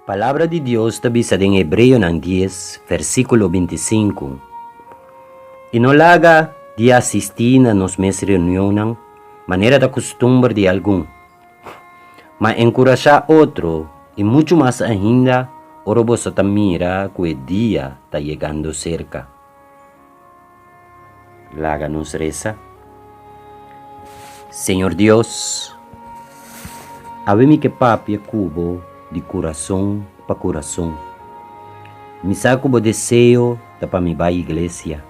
Palabra di Dios ta bisa den Hebreonan dies, versíkulo 25, I no laga di asistí na nos mes reunionnan, manera ta kustumber di algun, ma enkurashá otro, i muchu mas ainda ora boso ta mira ku e dia ta yegando serka. Laga nos resa. Señor Dios, awe mi ke papia ku bo di kurason pa kurason. Mi sa ku bo deseo ta pa mi bai iglesia,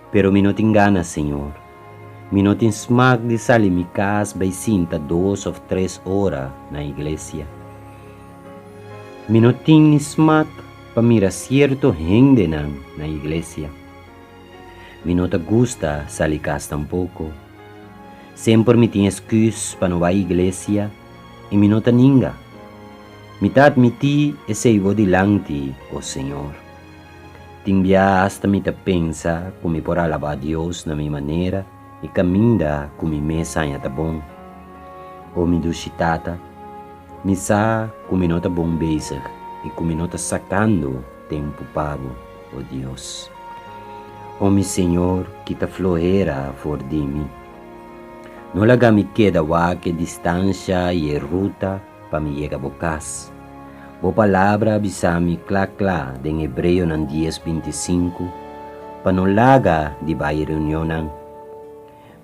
pero mi no tin gana, Señor. Mi no tin smak di sali mi kas bai sinta dos òf tres ora na iglesia. Mi no tin ni smak pa mira sierto hendenan na iglesia. Mi no ta gusta sali kas tampoko. Semper mi tin esküs pa no bai iglesia i mi no ta ninga. Mi ta atmití esei bo dilanti, o Señor. Tin bia asta mi ta pensa ku mi por alabá Dios na mi manera i kaminda ku mi mes haña ta bon. O mi dushi Tata, mi sa ku mi no ta bon bezig i ku mi no ta sakando tempu pa bo. O Dios. O mi Señor, kita flohera for di mi. No laga mi keda wak e distansha i e ruta pa mi yega bo kas. Bo palabra a bisa mi kla kla den Hebreonan dies 25 pa no laga di bai reunionnan.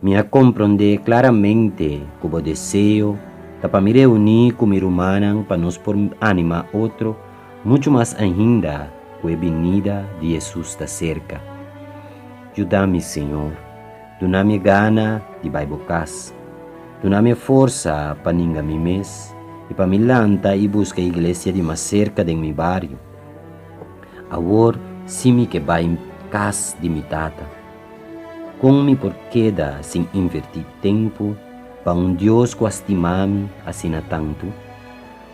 Mi a komprondé klaramente ku bo deseo ta pa mi reuní ku mi rumannan pa nos por animá otro muchu mas ainda ku e binida di Hesus ta serka. Yuda mi, Señor, duna mi e gana di bai bo kas. Duna mi e forsa pa ninga mi mes i pa mi lanta i buska e iglesia di mas serka den mi bario. Awor si mi ke bai kas di mi Tata. Kon mi por keda sin invertí tempu pa un Dios ku a stima mi asina tantu?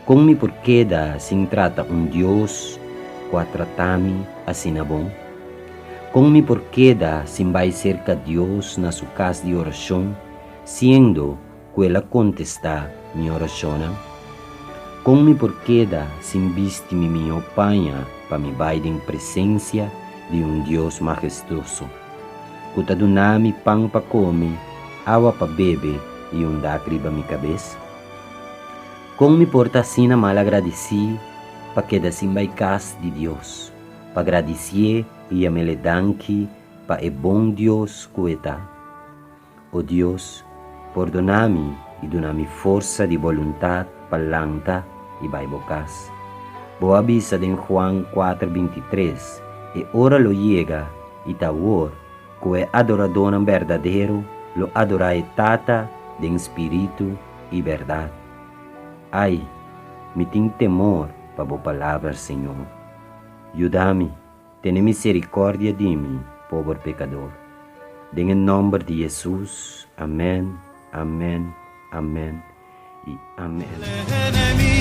Kon mi por keda sin trata un Dios ku a trata mi asina bon? Kon mi por keda sin bai serka Dios na su kas di orashon, siendo ku el a kontestá mi orashonnan? Kon mi por keda sin bisti mi mihó paña pa mi bai den presensia di un Dios mahestoso, ku ta duna mi pan pa kome, awa pa bebe i un dak riba mi kabes? Kon mi por ta asina malagradisí pa keda sin bai kas di Dios, pa gradisié i yam'El e danki pa e bon Dios ku E ta? O Dios, pordoná mi i duna mi forsa di boluntat pa lanta i bai bo kas. Bo a bisa den Juan kuater 23, E ora lo yega, i ta awor, ku e adoradónan berdadero lo adorá e Tata den spiritu i bèrdat. Ai, mi tin temor pa bo palabra, Señor. Yuda mi. Tene miserikòrdia di mi, pober pekador. Den e nòmber di Hesus, amèn, amèn, amèn i amèn.